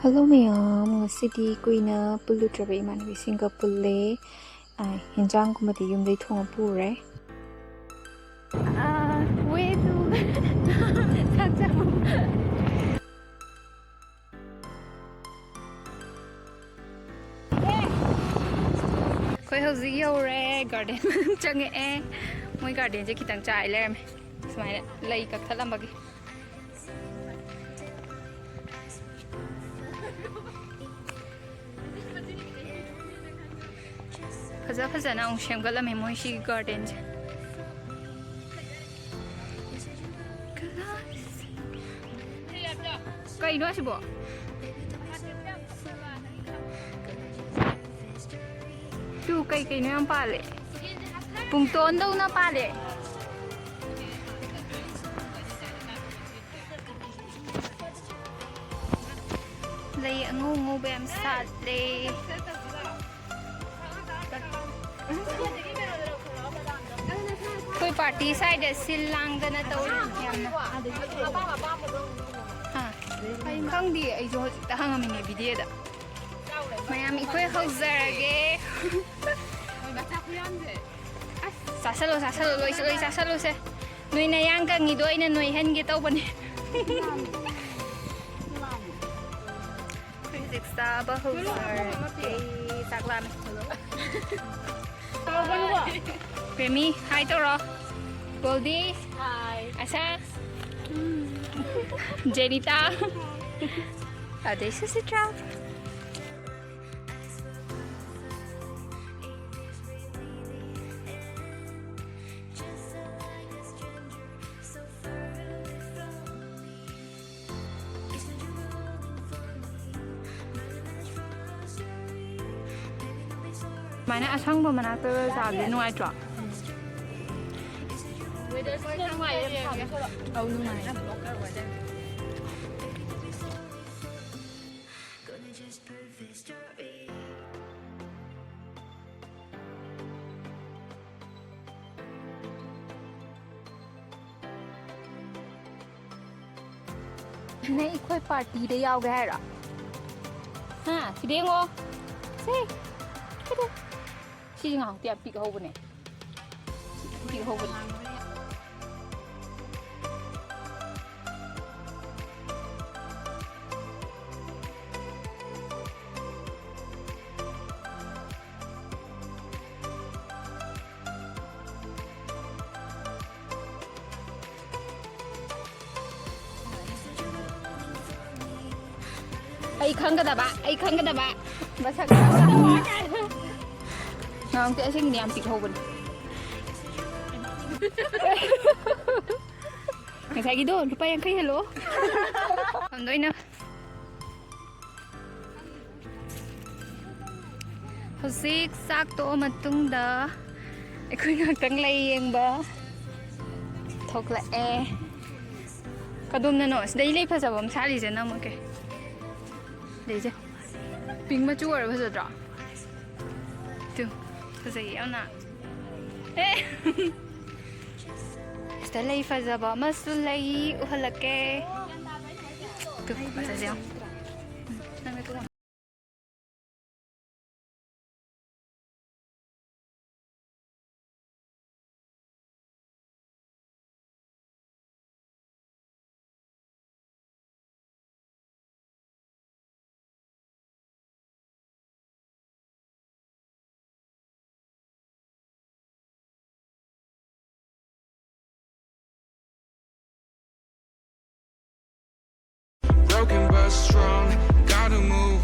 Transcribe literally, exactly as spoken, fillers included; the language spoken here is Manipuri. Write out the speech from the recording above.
ꯍꯜꯂꯣ ꯃꯌꯥꯝ, ꯉꯁꯤꯗꯤ ꯀꯨꯏꯅ ꯄꯨꯜꯂꯨꯗ꯭ꯔꯕ ꯏꯃꯥꯟꯅꯕꯤꯁꯤꯡꯒ ꯄꯨꯜꯂꯦ꯫ ꯑ, ꯍꯤꯟꯖꯥꯡꯒꯨꯝꯕꯗꯤ ꯌꯨꯝꯗꯩ ꯊꯣꯡꯉ ꯄꯨꯔꯦ꯫ ꯑ, way to ꯆꯥꯛ ꯆꯥꯐꯝ꯫ ꯑꯩꯈꯣꯏ ꯍꯧꯖꯤꯛ ꯌꯧꯔꯦ, garden ꯆꯪꯉꯛꯑꯦ꯫ ꯃꯣꯏ gardenꯁꯦ ꯈꯤꯇꯪ ꯆꯥꯏ ꯂꯩꯔꯝꯃꯦ, ꯁꯨꯃꯥꯏꯅ ꯂꯩ ꯀꯛꯊꯠꯂꯝꯕꯒꯤ꯫ ꯐꯖ ꯐꯖꯅ ꯑꯃꯨꯛ ꯁꯦꯝꯒꯠꯂꯝꯃꯦ ꯃꯣꯏ ꯁꯤꯒꯤ gardenꯁꯦ꯫ ꯀꯩꯅꯣ ꯑꯁꯤꯕꯣ? ꯇꯨ ꯀꯩ ꯀꯩꯅꯣ ꯌꯥꯝ ꯄꯥꯜꯂꯦ꯫ ꯄꯨꯡꯇꯣꯟꯗꯧꯅ ꯄꯥꯜꯂꯦ꯫ ꯂꯩ ꯑꯉꯧ ꯑꯉꯧꯕ ꯌꯥꯝ ꯁꯥꯠꯂꯦ꯫ ꯑꯩꯈꯣꯏ party ꯁ꯭ꯋꯥꯏꯗ ꯁꯤꯜ ꯂꯥꯡꯗꯅ ꯇꯧꯔꯤ ꯌꯥꯝꯅ꯫ ꯑꯥ, ꯈꯪꯗꯦ, ꯑꯩꯁꯨ ꯍꯧꯖꯤꯛꯇ ꯍꯪꯉꯝꯃꯤꯅꯦ videoꯗ꯫ ꯃꯌꯥꯝ, ꯑꯩꯈꯣꯏ ꯍꯧꯖꯔꯒꯦ꯫ ꯑꯁ, ꯆꯥꯁꯜꯂꯣ, ꯆꯥꯁꯜꯂꯣ, ꯂꯣꯏ, ꯂꯣꯏ ꯆꯥꯁꯜꯂꯣꯁꯦ꯫ ꯅꯣꯏ ꯅꯌꯥꯡ ꯀꯪꯉꯤꯗꯣ ꯑꯩꯅ ꯅꯣꯏꯍꯟꯒꯦ ꯇꯧꯕꯅꯦ꯫ ꯑꯩꯈꯣꯏ ꯍꯧꯖꯤꯛ ꯆꯥꯕ ꯍꯧꯖꯔꯒꯦ꯫ ꯆꯥꯛ ꯂꯥꯝꯃꯦ꯫ ꯔꯦꯃꯤ, hi ꯇꯧꯔꯣ꯫ ꯒꯣꯜꯗꯤ꯫ Hi꯫ ꯑꯁꯥ꯫ ꯖꯦꯅꯤꯇꯥ꯫ ꯑꯗꯩ ꯁꯨꯁꯤꯇ꯭ꯔꯥ꯫ ꯁꯨꯃꯥꯏꯅ ꯑꯁꯪꯕ ꯃꯅꯥꯛꯇ ꯆꯥꯕꯗꯤ ꯅꯨꯡꯉꯥꯏꯇ꯭ꯔꯣ? Weatherꯁꯤꯅ ꯅꯨꯡꯉꯥꯏꯌꯦ, ꯌꯥꯝ ꯁꯥꯕ꯫ ꯑꯧ, ꯅꯨꯡꯉꯥꯏꯌꯦ꯫ ꯅꯪ ꯑꯩꯈꯣꯏ partyꯗ ꯌꯥꯎꯒꯦ ꯍꯥꯏꯔꯣ? ꯍꯥ, ꯁꯤꯗ ꯌꯦꯡꯉꯣ꯫ ꯁꯦ, ꯁꯤꯗ꯫ ꯁꯤꯁꯦ ꯉꯥꯏꯍꯥꯛꯇꯤ ꯌꯥꯝ ꯄꯤꯛꯍꯧꯕꯅꯦ꯫ ꯄꯤꯛꯍꯧꯕꯅꯦ꯫ ꯑꯩ ꯈꯪꯒꯗꯕ, ꯑꯩ ꯈꯪꯒꯗꯕ꯫ ꯃꯁꯛ ꯈꯪꯒꯗꯕ꯫ ꯉꯥꯡꯇꯦ, ꯑꯁꯦꯡꯕꯗꯤ ꯌꯥꯝ ꯄꯤꯛꯍꯧꯕꯅꯦ꯫ ꯉꯁꯥꯏꯒꯤꯗꯣ ꯂꯨꯄꯥ ꯌꯥꯡꯈꯩ ꯍꯦꯜꯂꯣ꯫ ꯐꯝꯗꯣꯏꯅ꯫ ꯍꯧꯖꯤꯛ ꯆꯥꯛ ꯇꯣꯛꯑ ꯃꯇꯨꯡꯗ ꯑꯩꯈꯣꯏ ꯉꯥꯛꯇꯪ ꯂꯩ ꯌꯦꯡꯕ ꯊꯣꯛꯂꯛꯑꯦ꯫ ꯀꯗꯣꯝꯗꯅꯣ? ꯁꯤꯗꯩ ꯂꯩ ꯐꯖꯕ ꯑꯃ ꯁꯥꯠꯂꯤꯁꯦ ꯅꯝꯃꯛꯀꯦ꯫ ꯂꯩꯁꯦ꯫ ꯄꯤꯡ ꯃꯆꯨ ꯑꯣꯏꯔ ꯐꯖꯗ꯭ꯔꯣ? ꯇꯨ, ꯐꯖꯩꯌꯦ ꯌꯥꯝꯅ꯫ ꯑꯦ! ꯁꯤꯗ ꯂꯩ ꯐꯖꯕ ꯑꯃꯁꯨ ꯂꯩ, ꯎꯍꯜꯂꯛꯀꯦ꯫ ꯇꯨ, ꯐꯖꯁꯦ ꯌꯦꯡꯉꯣ꯫ ꯎꯝ, ꯅꯪꯅ ꯇꯣꯡꯉꯣ꯫ Broken but strong, gotta move